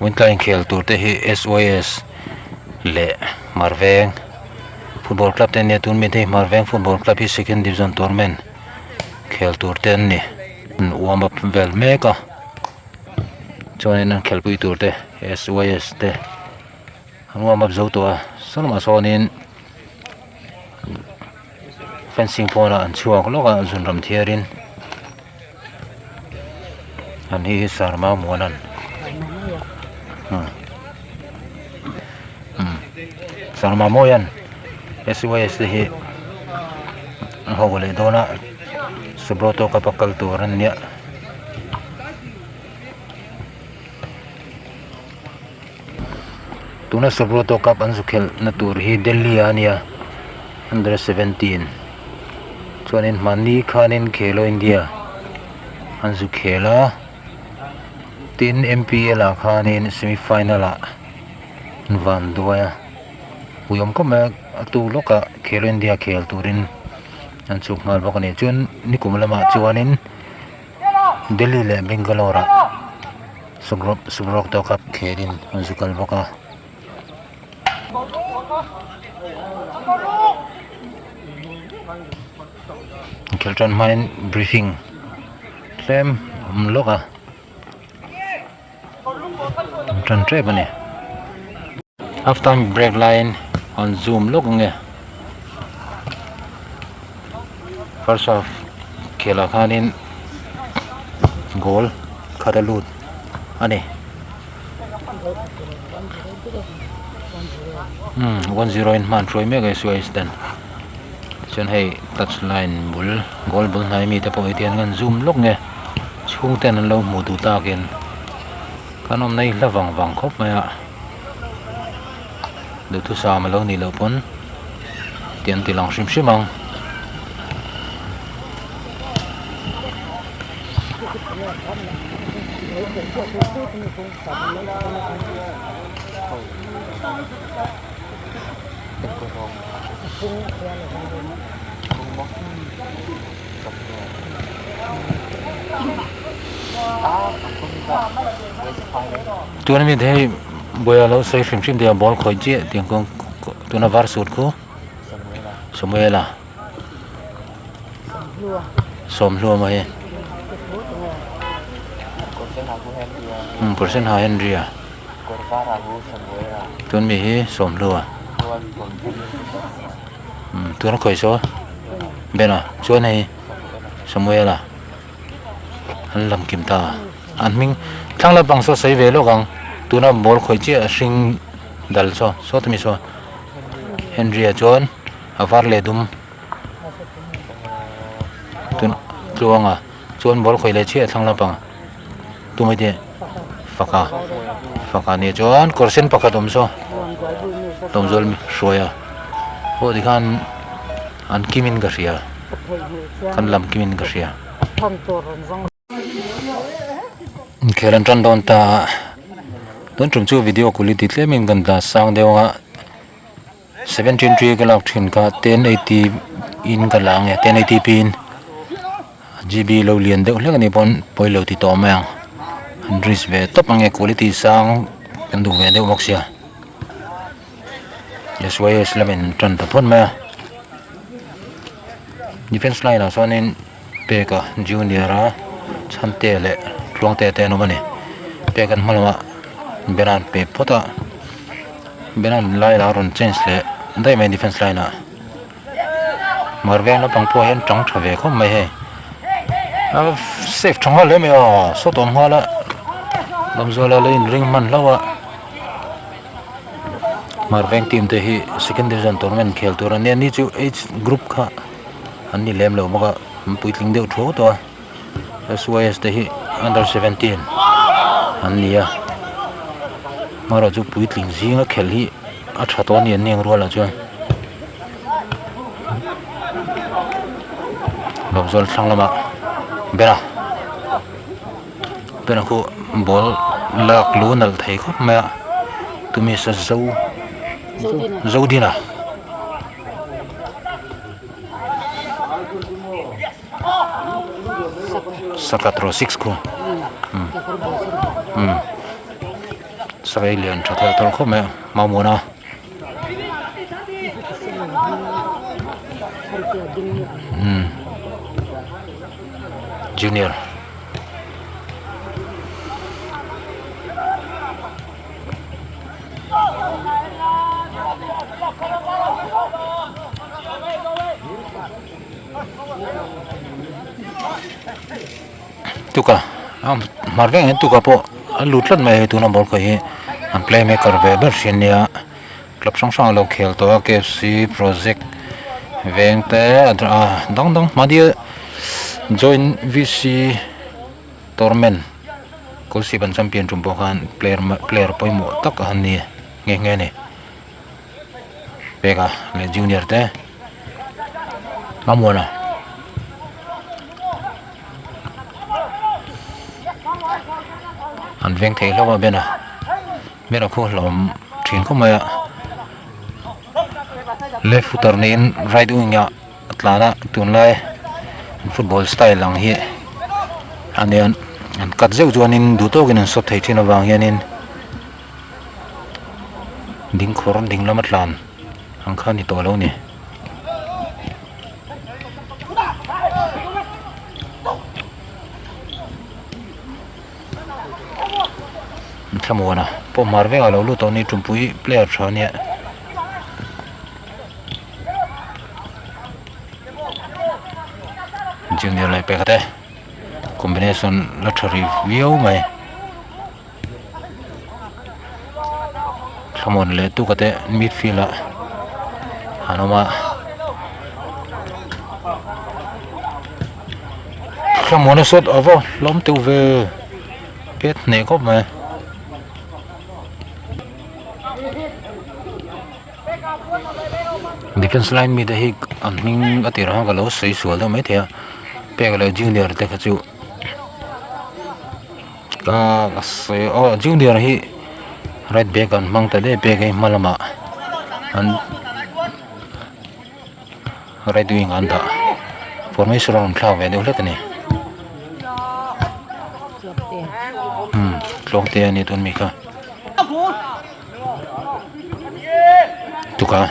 Winter inkhel tur te hi SYS leh Hmarveng football club te an nia tun mi te hi Hmarveng football club hi second division tournament khel tur te an ni an warm up vel mek a chuanin an khelpui tur te SYS te an warm up zo tawh a saw lamah sawnin fencing pawnah an chhuak lawk a zunram thiarin. An hi hi Sarma Muanan Sarma Mawian S_Y_S te hi a ho leh dawn a Subroto cup a kal tur an nia. Tuna Subroto cup an zu khelh na tur hi Delhi ah a nia under 17 chuanin hmanni khanin Khelo India an zu khel a tin M_P_L ah khanin semi final ah an van duai a ui awm khawp mai a a tu lawkah Khelo India khel turin an chhuk nghal bawk a ni chuan nikum lamah chuanin Delhi leh Bangalore ah. Sukrawk tawk a khelin an zu kal bawk a. Inkhelh tan hmain briefing tlem a awm lawk a an tan tep a ni. Half time break laiin an zoom lawk ang e. First half khelah khanin goal khat a lut a ni. Umm 1-0 in hman hruai mek a SYS ten. Tichuan hei touch line bul goal bul hnai mite pawh hi tiang an zoom lawk nge chhungten an lo hmuh duh takin kan awmna hi hla vang vang khawp mai a. Duhthusam a lo nih loh pawn tih an ti lang hrim hrim ang. Tuna mi te hei buai alo sawi hrim hrim thei a ball khawih chiah tiang kawng tuna var sut khu Samuela sawmhlua maw hei umm kawr sen ha Henry a tun mi hi sawmhlua umm tuna khawih saw bena chuan hei Samuela. An lam kim ta an hming thlang lampang saw sawi ve lawk ang tuna ball khawih chiah a hring dal saw saw tumi saw Henry a chuan a var leh dum tun tluanga chuan ball khawih leh chiah thlang lampang tumai te faka faka nia chuan kawr sen pakhat awm saw lawmzual hruai a pawh tikhan an kimin ka hria kan lam kimin ka hria. Inkhel an tan dawn ta a tun tum chu video quality tlemin kan dah sang deuh a 17 three ka lak thin kha 1080 in ka la ang e 1080p in GB lo lian deuh hlek a nih pawn pawi lo ti tawh mai ang an risk ve tawp ang e quality sang kan duh ve deuh bawk sia. S_Y_S lamin tan ta phawt mai a defence line ah chuanin peka junior a chhante leh tluangte te an awm a ni pek an hma lamah beran pe phawt a beran lai lah a rawn change leh daih mai defence line ah mar veng lampang pawh hian tang tha ve khawp mai hei a safe tha nghal hle mai a saw tawm nghal a Lamzuala la inring hman hlauh a. Hmar veng team te hi second division tournament khel tur an nia ni chu age group kha an ni lem lo bawk a an puitling deuh thu tawh a S_Y_S te hi under 17 an ni a hmarawh chu puitling zinga khel hi a tha tawh a ni an ni ang rual ah chuan lawmzawl thlang lamah bera. Tuna khu ball lak lu nalh thei khawp mai a tumi sa zo zodina sakatro six khu. Sakei lian tha thelh tawlh khawp mai a Mamuana. Umm Junior. Tuka hmar vek hian tuka pawh a lut tlat mai a hei tuna ball khawih hi an play maker ve ber hriat ania club hrang hrang alo khel tawh a K F C project veng te a dang dang mahni join V C tournament kawlsip an champion tum pawh khan player player pawimawh tak a ni nghe nghe a ni. Peka leh junior te a muan a an veng thei hlauh a Ben a Ben a khu hlawm thin khawp mai a left footer niin right wing ah a tlan a tunlai football style ang hi a nia an cut zeuh chuanin duh tawkin an sawt thei thin avang hianin. Ding khawr ding lama tlan ang kha a ni tawh lo a ni. Thlamuana pawh hmar vekah a lo lut tawh a ni tumpui player tha a nia. Junior leh pekhat e combination la tha rih viau mai. Thlamuan leh tuka te midfield ah an awm a thlamuan a sawt a va hlawm teuh ve pet hneh khawp mai. Defence line mi te hi an hming a tirah khan ka lo sawi sual deuh maithei a pek leh junior te kha chu. Aw junior hi right back an hmang ta daih pek a hma lamah an right wing an dah formation a rawn thlak ve deuh hlek a ni umm tlawng te a ni tun mi kha tukah.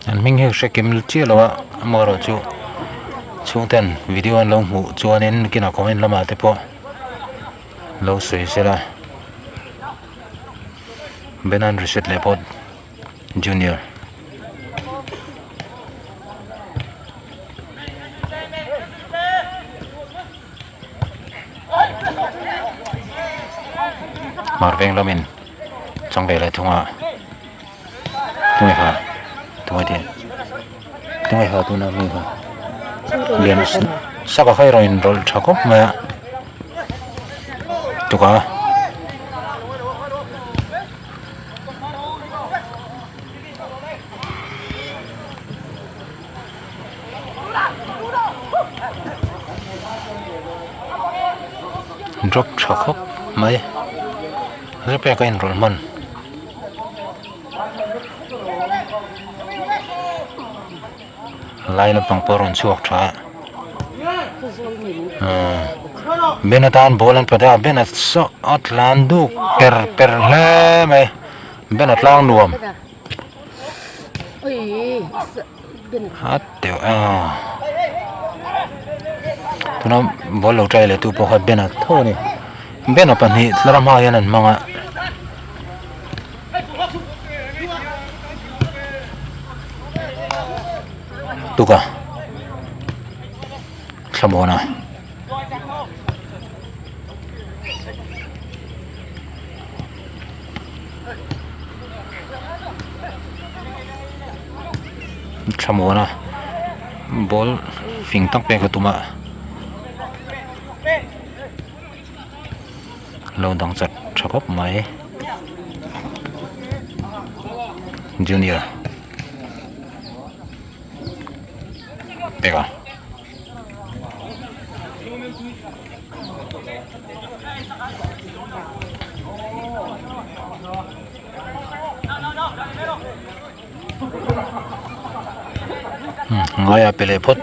An hming hi hre kim chiah lo a amaherawhchu chhungten video an lo hmuh chuanin kinah comment lamah te pawh lo sawi sela ben an reset leh pawh. Junior. Hmar veng lamin chang ve leh thung a tunge kha tunge tih tunge kha tuna mi kha lian saka kha erawh in rawlh tha khawp mai a tukah. Drop tha khawp mai zepek a inrawlh hman. Lai lampang pawh a rawn chhuak tha a Ben atan ball an pe a Ben a saw a tlan duk per per hle mai Ben a tlang nuam a teuh a tuna ball lo try leh tu pawh kha Ben a tho a ni Ben a pahnih tlar hmaah hian an hmang a. Tuka thlamuana thlamuana ball fing tak pek a tum a lo dang chat tha khawp mai junior peka. Ngaia pe leh phawt.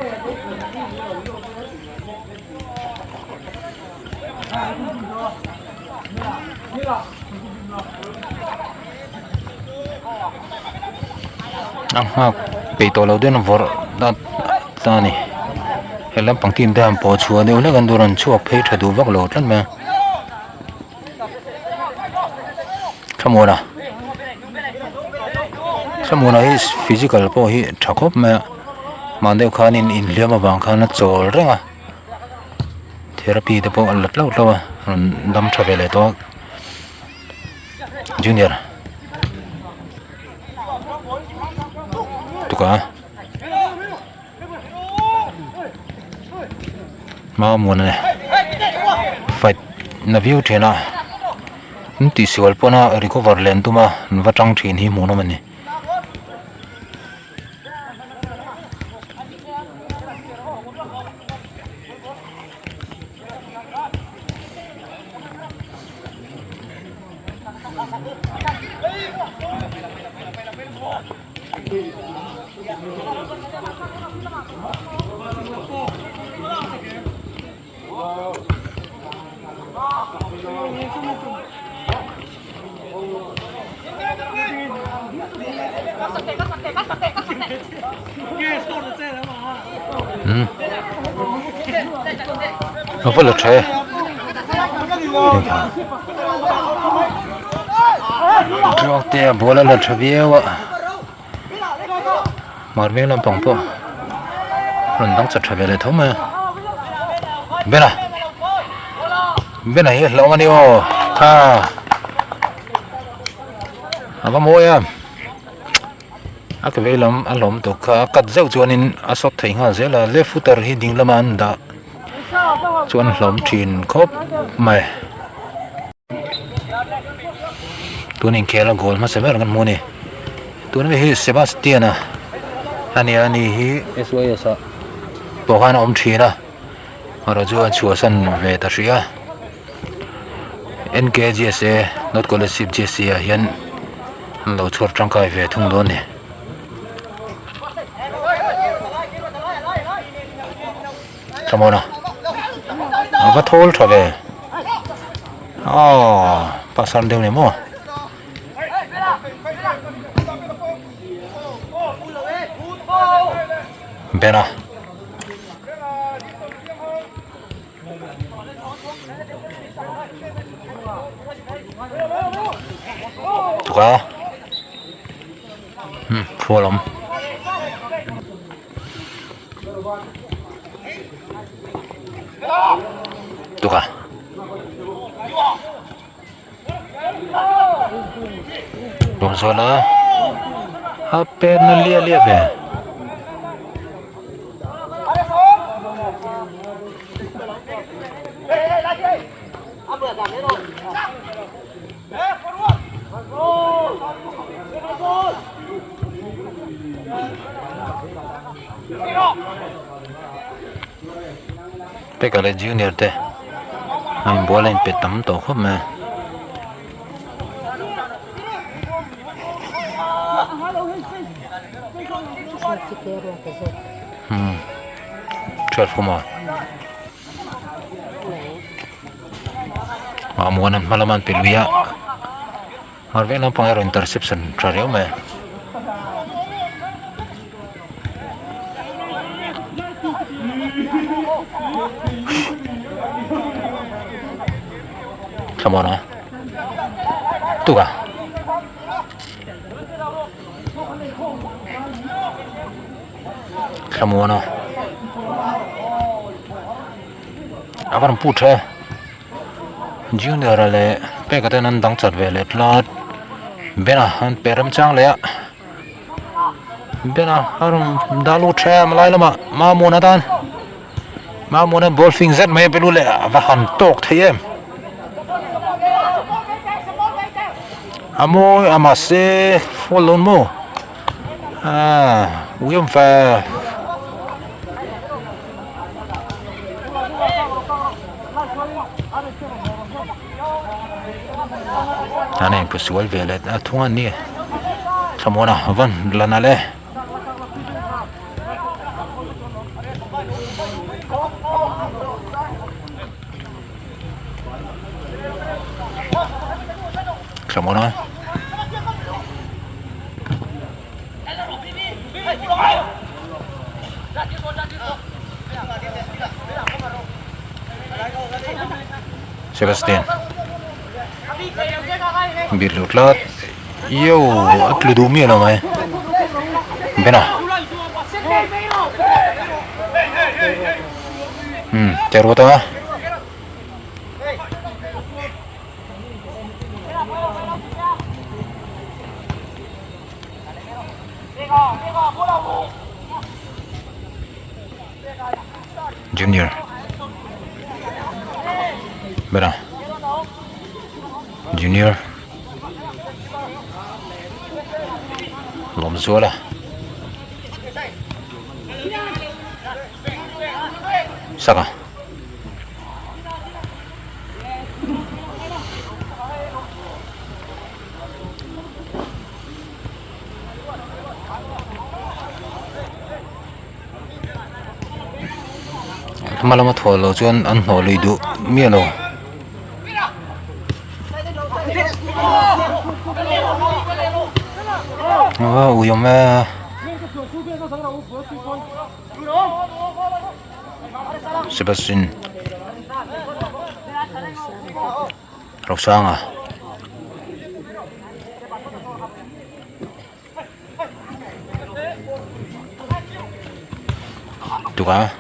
A nghak peih tawh lo deuhin a vawrh dat ta a ni he lampang team te han pawh chhuah deuh hlek an duh rawn chhuak phei tha duh vak lo tlat mai a thlamuana thlamuana hi physical pawh hi tha khawp mai a hman deuh khanin inhliam avang khan a chawl reng a. Therapy te pawh a la tlauh tlauh a rawn dam tha ve leh tawh a junior tukah hmamuan a ni fight na viau thin a an tihsual pawn a recover len tum a an va tang thin hi hmuhnawm a ni. A va la tha e truck te a ball a la tha viau a hmar veng lampang pawh rawn dang chat tha ve leh tho mai a bena bena hi a hlauh a ni aw tha a va mawi a a ke vei lam a hlawm tawh kha a cut zeuh chuanin a sawt thei nghal zel a left footer hi ding lama an dah chuan hlawm thin khawp mai. Tun inkhel a goal hmasa ber kan hmu a ni tuna mi hi Sebastian a ani a ni hi S_Y_S ah pawh khan a awm thin a erawh chu a chhuahsan ve ta hrih a N_K_G_S_A North Kolasib G_S_C ah hian an lo chhuar tangkai ve thung dawn a ni. Thamona a va thawl tha ve aw pasal deuh ni maw bena tuka hmm phual awm. Tuka. Lawmzuala a pet na liah liah ve. Peka leh junior te an inbual a inpe tam tawh khawp mai a. Hmm 12 A muan an hma lama an pe lui a har veng lampang erawh interception tha riau mai a. Thlamuan a tuk a. Thlamuan a a va rawn put tha e junior a leh peka ten an dang chat ve leh tlat bena an pe remchang leh a bena a rawn dah lut tha em lai lamah mamuna atan mamuna ball fing zet mai a pe lut leh a va han tawk thei em a mawi a mahse foul dawn maw. Ah, uiawm fe. An inpe sual ve leh a thung a ni thlamuan a van la nalh e. Thlamuan a. Sebastian bir lo tlat yo a tlu duh miah lo mai bena umm te ruat a. Junior bera Junior Lawmzuala saka. Hma lama thaw lo chuan an hnawh lui duh miah lo. Aw ui awm e. Sebastian Rosanga. Tuk a.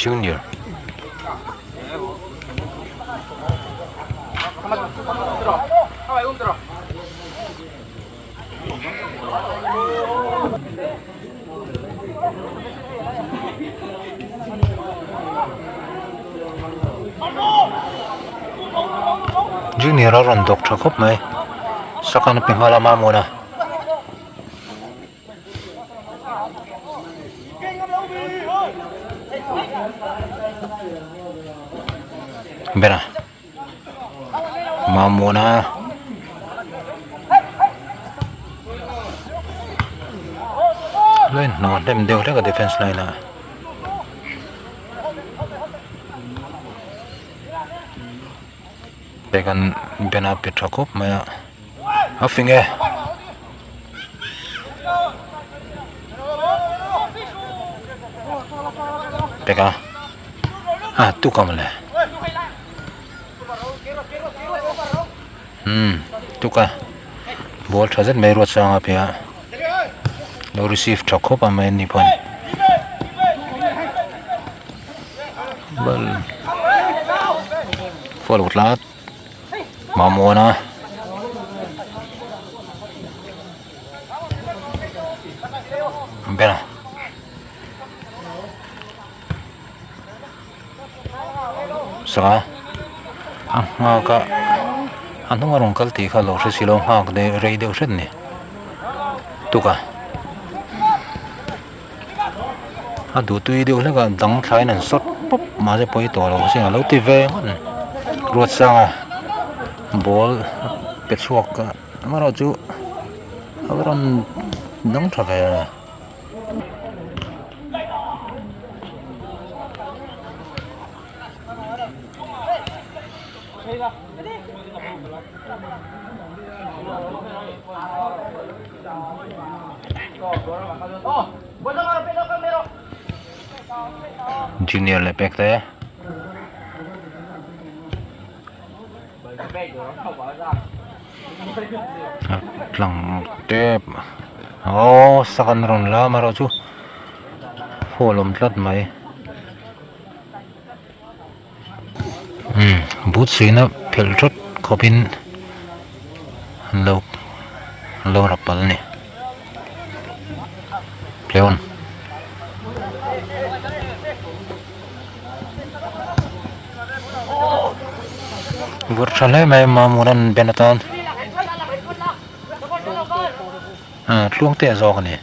Junior. Junior a rawn dawk tha khawp mai sakhan a pe nghal a mamawh a. Bera. Mamawna line hnawh hnem deuh hlek a defence line ah bag an ben a pe tha khawp mai a a fing e. Peka a tuk ang le. Umm tuk a ball tha zet mai ruat sang a piah a lo receive tha khawp a mai ani pawh ball follow tlat Mamuana. Bena. Sanga a nghak a a hnung a rawn kal tih kha lo hre si lo nghak deuh rei deuh hret a ni tuk a a duh tui deuh hlek a dang thlaiin an sawt pawp mahse pawi tawh lo sin a lo ti ve ngawt a ni Ruatsanga ball a pe chhuak a amaherawhchu a rawn dang tha ve. Junior leh pek te. Tlang tep aw sak an rawn la amaherawh chu hall awm tlat mai umm but suihna phelh thawt khawpin an lo an lo rap palh a ni tlewn. Vawrh tha hle mai Mamuran ben atan. Ah Tluangtea zawk a ni.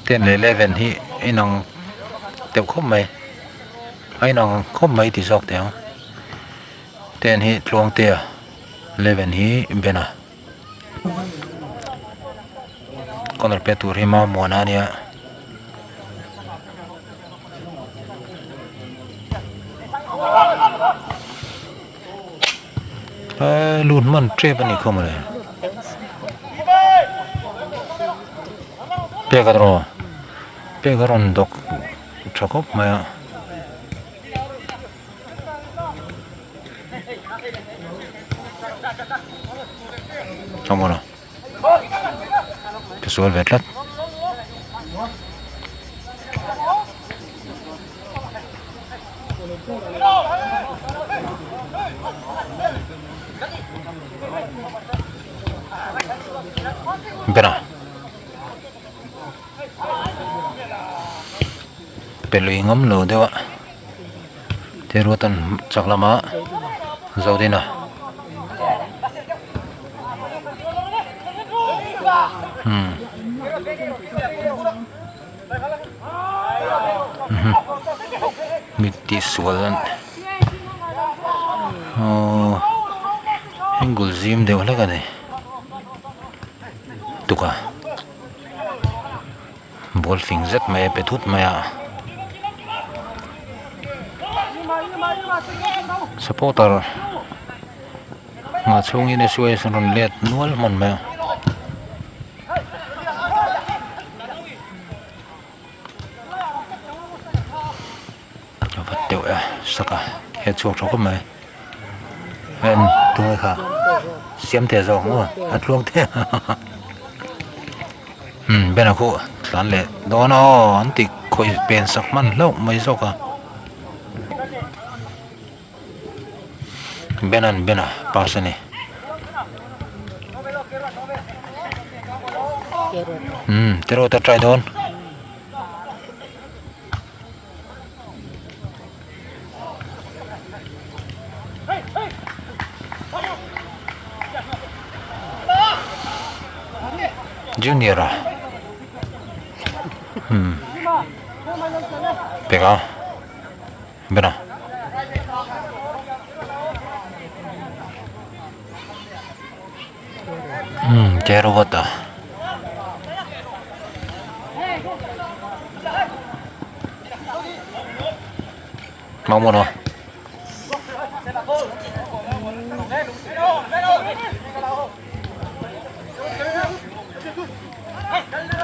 Ten leh eleven hi a inang deuh khawp mai a inang khawp mai ti zawk teh ang ten hi Tluangtea eleven hi Bena corner pe tur hi Mamuana a nia. Eee lut hman tep a nih kha mawle pek a raw pek a rawn dawk tha khawp mai a. Ka sual ve tlat. Bena. Pe lui ngam lo deuh a. Te ruatan chak lamah Zodina. Hmm. Mi tih sual an aww angle zim deuh hlek a ni tuk a ball fing zet mai a pe thut mai a supporter Nghah chhungin SOS an rawn let nual hman mai a. A vat deuh e sak a he chhuak tha khawp mai en tunge kha siam teh zawk maw a tluang te umm Ben a khuh tlan leh dawn a aw an ti khawih pen sak hman hlauh mai zawk a. Benan Bena pass a ni. Umm te try dawn. Junior a umm peka. Bena. Umm Teruata. Mamawna.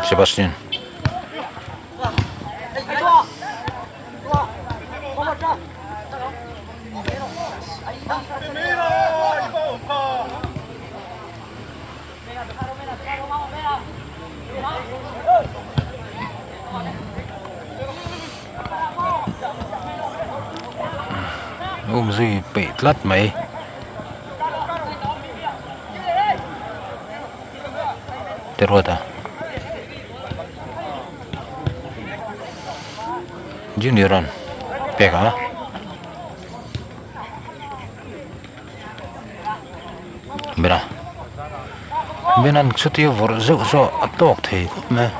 Sebastian. Um zui peih tlat mai. Te ruat a. Junior an pek a. Bena. Benan chutia vawrh zeuh chu a tawk thei khawp mai a.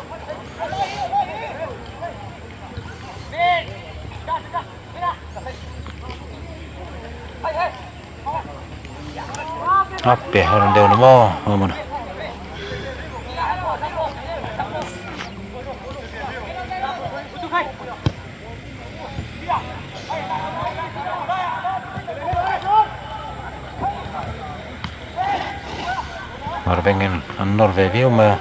A pe har deuh ni maw awm a Hmar vengin an nawr ve viau mai a.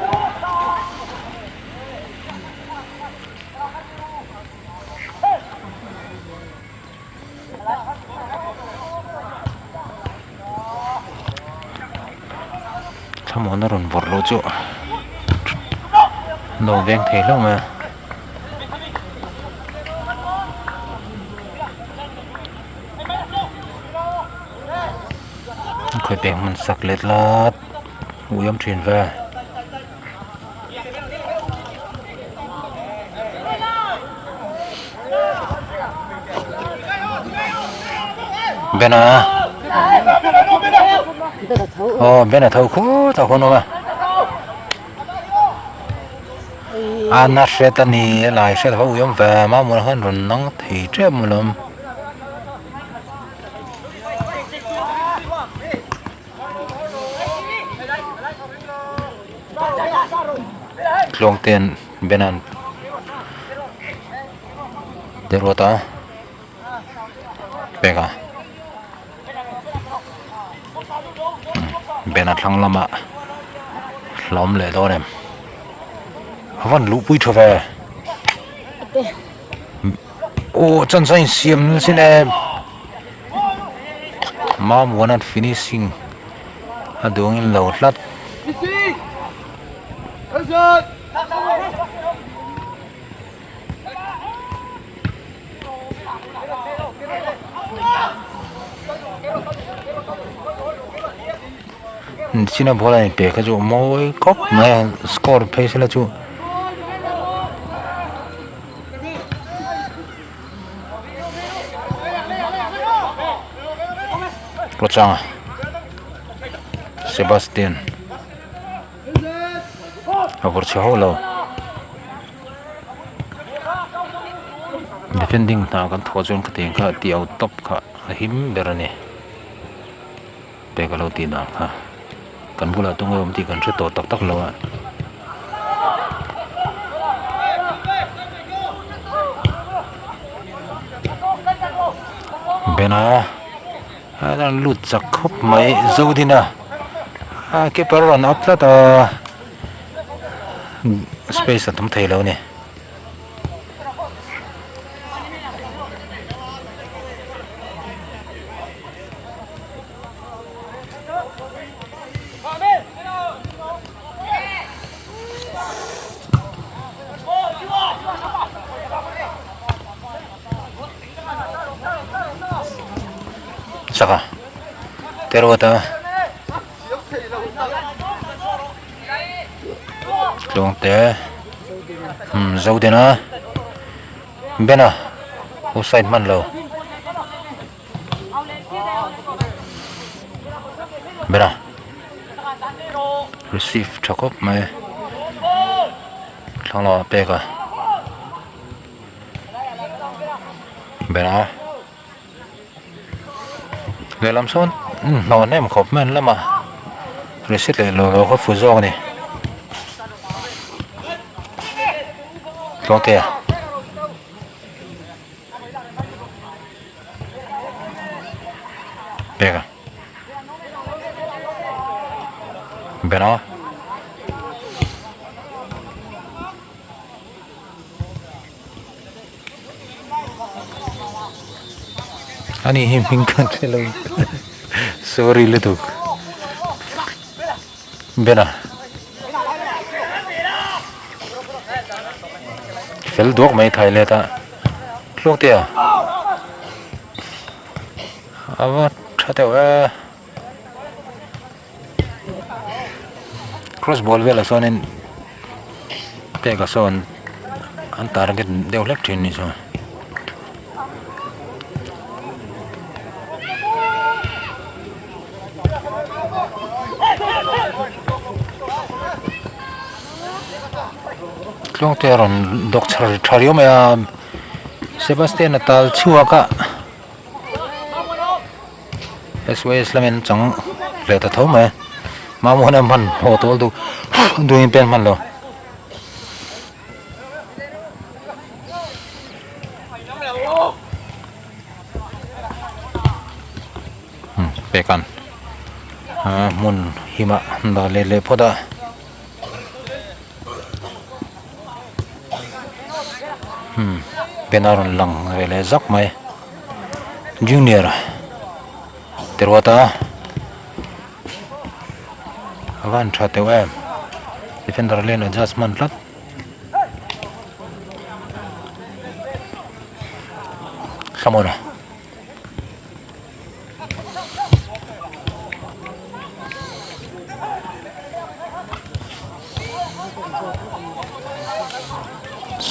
Thlamuan a rawn vawrh loh chu lo veng thei hlauh mai a. Khawi pek hman sak let lat ui awm thin ve. Bena. Aw Ben a tho khut a hun awm a. A na hret a ni a lai hret a va ui awm ve mamawh khan rawn nang thei tep maw lawm. Tluangte'n Ben-a'n te ruat a pek a Ben-a thlang lamah hlawm leh dawn em a van luhpui tha ve aw chance a insiam nasa em. Mamuana'n finishing a duangin lo tlat. China ball a inpe kha chu mawi khawp mai a score phei sela chu. Pawchanga Sebastian a vawrh chhe hauh lo defending hna kan thawh chuan khatiang kha tih au tawp kha a him ber a ni pek a lo tih dan kha kan bulah tunge awm tih kan hre tawh tak tak lo a. Bena a rawn lut chak khawp mai Zodina a keeper a rawn up tlat a space a tam thei lo a ni. Saka te ruat a tluangte umm Zodina Bena offside hman lo. Bera receive tha khawp mai thlang lamah pek a bera lehlam sawn hnawh hnem khawp mai an lamah receive leh lo lo kha fu zawk a ni tluangtea. Peka Bena Ani hi hming kan hre lo sorry lutuk Bena Fel duak mai thai let a Tluak te a A va tha deuh e Cross ball velah sawnin pek ah sawn an target deuh hlek thin ni chuan. Tluangte a rawn dawk char tha riau mai a Sebastian a tal chhuak a S_Y_S lamin an chang leh ta tho mai Mamuana hman haw tawl duh duhin pen hman lo. Pekan hmun himah an dah let leh phawt a pen a rawn lang ve leh zak mai junior te ruat a a van tha teuh em defender lane adjust hman tlat. Thlamuana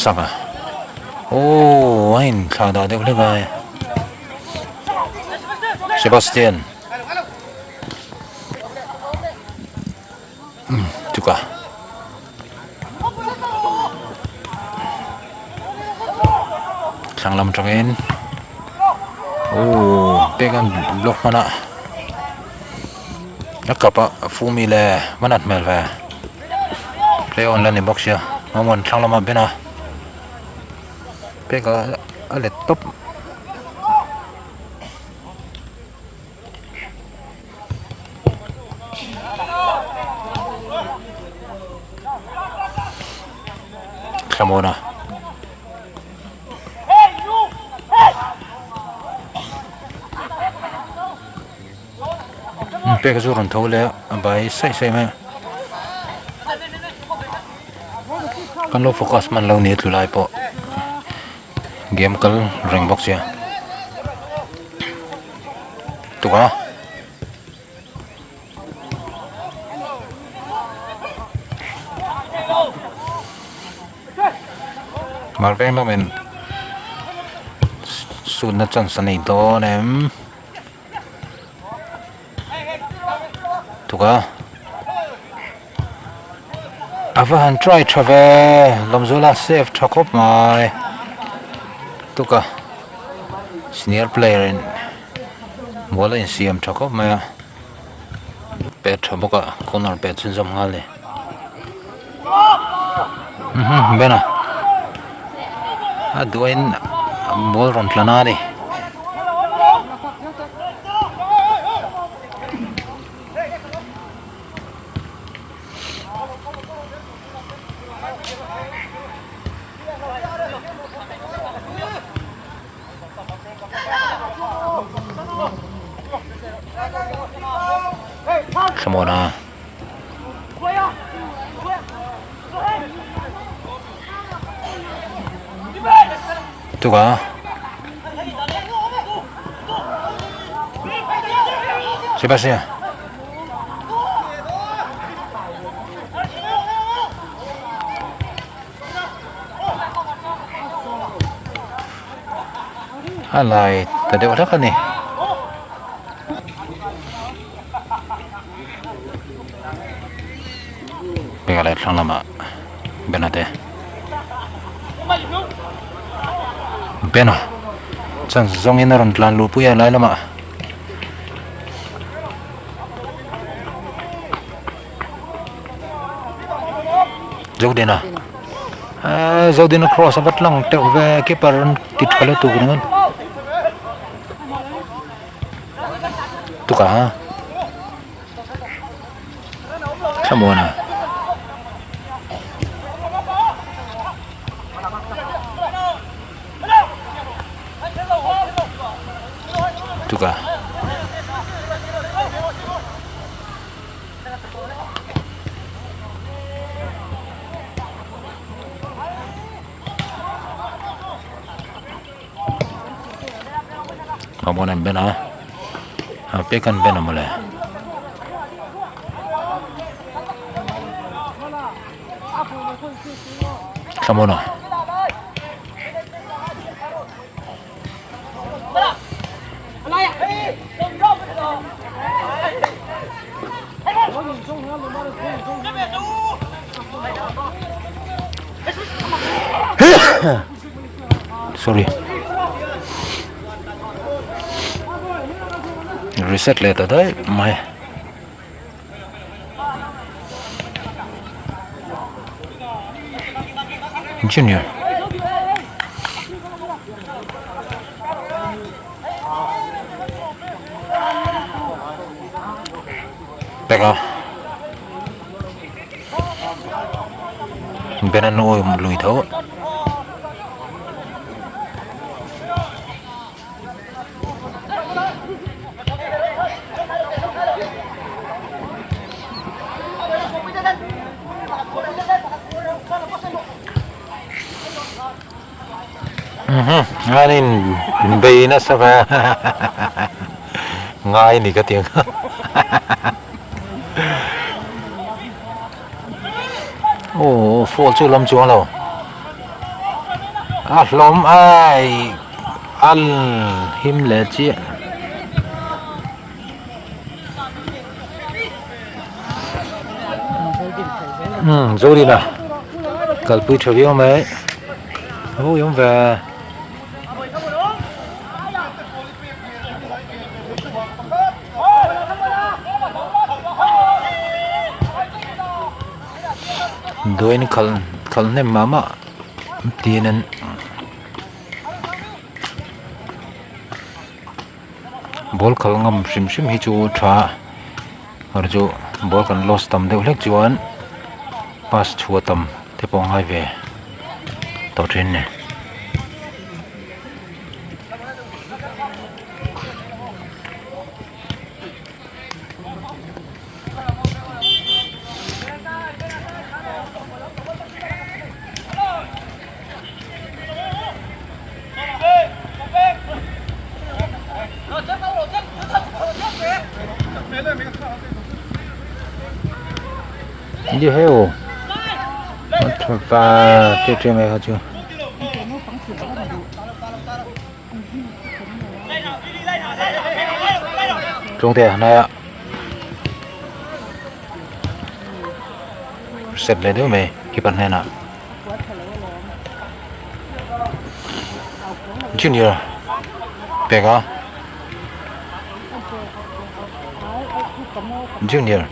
Sanga Aww a inthlah dah deuh hlek a Sebastian. Tuka. Thlang lam atangin oh pek an block hman a a kap a fumi le hman a hmel ve play on la ni bawk sia Mamuan thlang lamah ben a pek a a let tawp. Thlamuana pek chu rawn tho leh a a bai saih saih mai a kan lo focus hman lo ni a tlu lai pawh. Game kal reng bawk sia tuk a. Mar veng lamin sutna chance a nei dawn em. Tuk a a va han try tha ve Lawmzuala save tha khawp mai tuk a senior player in ball a insiam tha khawp mai a pet tha bawk a corner pet chhunzawm nghal a ni Bena a duain ball rawn tla na a ni. Thlamuana. Tuka. Sebastian. A lai ta deuh hlek a ni. Peka leh thlang lamah Bena te Bena chance zawngin a rawn tlan luh pui a lai lamah. Zodina eee Zodina cross a va tlang teuh ve keeper an ti tha lutuk ringawt tukah thlamuana. Tukah. Pamon an ben a a pek an ben a mawle. Thlamuana. Sorry. Reset leh ta daih mai. Junior. Peka. Ben an awm lui tho. Nganin bei nasa ve ngai ni ka ti ang aw phone chu lam chuang lo a hlawm ai an him leh chiah. Umm Zorina kalpui tha viau mai a mawi awm ve. Duain khalh khalh hnem mah mah tiin an ball khalh ngam hrim hrim hi chu tha a chu ball kan loss tam deuh hlek chuan pass chhuah tam te pawh a ngai ve tawh thin a ni. Ni heu a tha va che che mai kha chu. Chungte a hnaiah set leh deuh mai keeper hnenah junior pek a junior.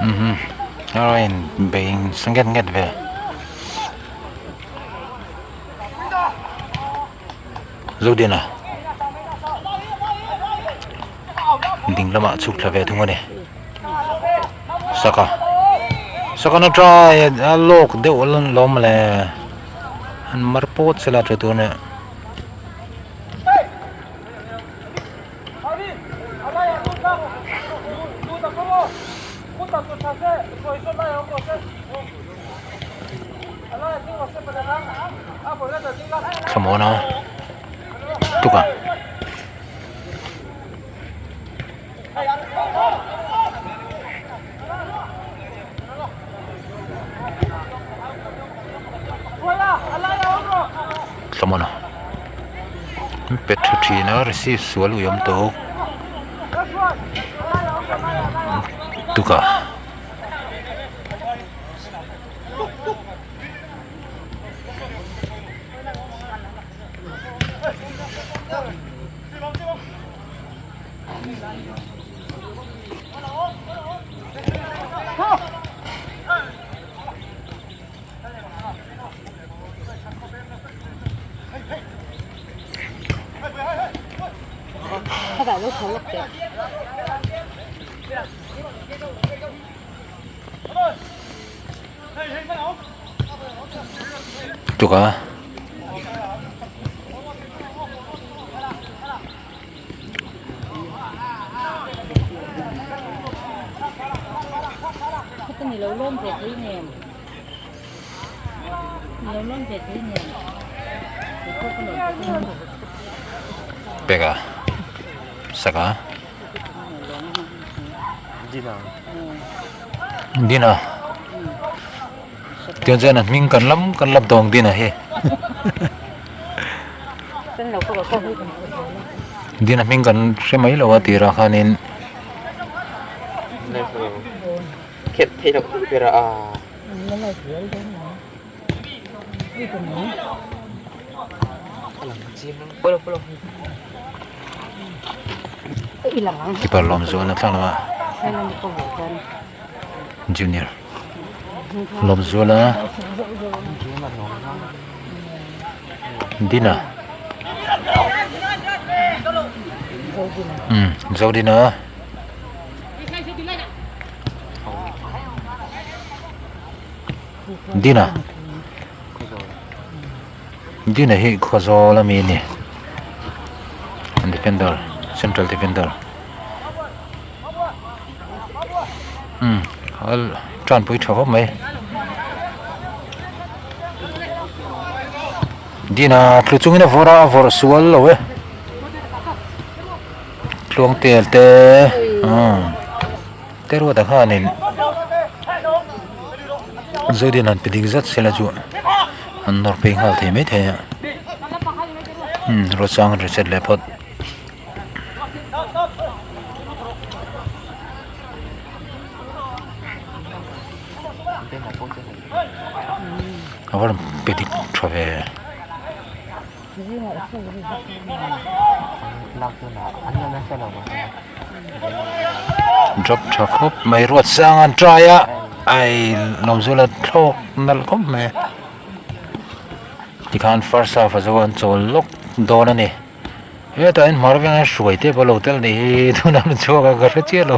Umm a in bei nasa nget nget ve Zodina ding lamah chhuk thla ve thung a ni. Saka saka na try a lawk deuh a lawm le an mar pawt sela tha tur nia. Thlamuana tukah. Thlamuana an pet tha thin a receive sual ui awm tawk tukah. Tuka. Peka saka dina tiang chuan a hming kan lam kan lam tawng dina hi. Dina hming kan hre mai lo a tirah khanin. Keeper lawm zual a thlang lamah junior lawm zual a. Dina umm Zodina Dina Dina hi Khawzawl ami a ni defender central defender umm tanpui tha khawp mai. Dina tlu chungin a vawrh a a vawrh sual lo e tluang tel te umm. Teruata khanin Zodin han pe dik zat sela chu an nawr phei nghal thei maithei a umm Ruatsang an reset leh phawt. A va rawn pe dik tha ve. Drop tha khawp mai Ruatsang an try a ai Lawmzula thlawk nalh khawp mai tikhan first half a zo an chawl lawk dawn a ni hetah hian hmar veng a hruai te pawh a lo tel ni hi tunah an chhuak a ka hre chiah lo.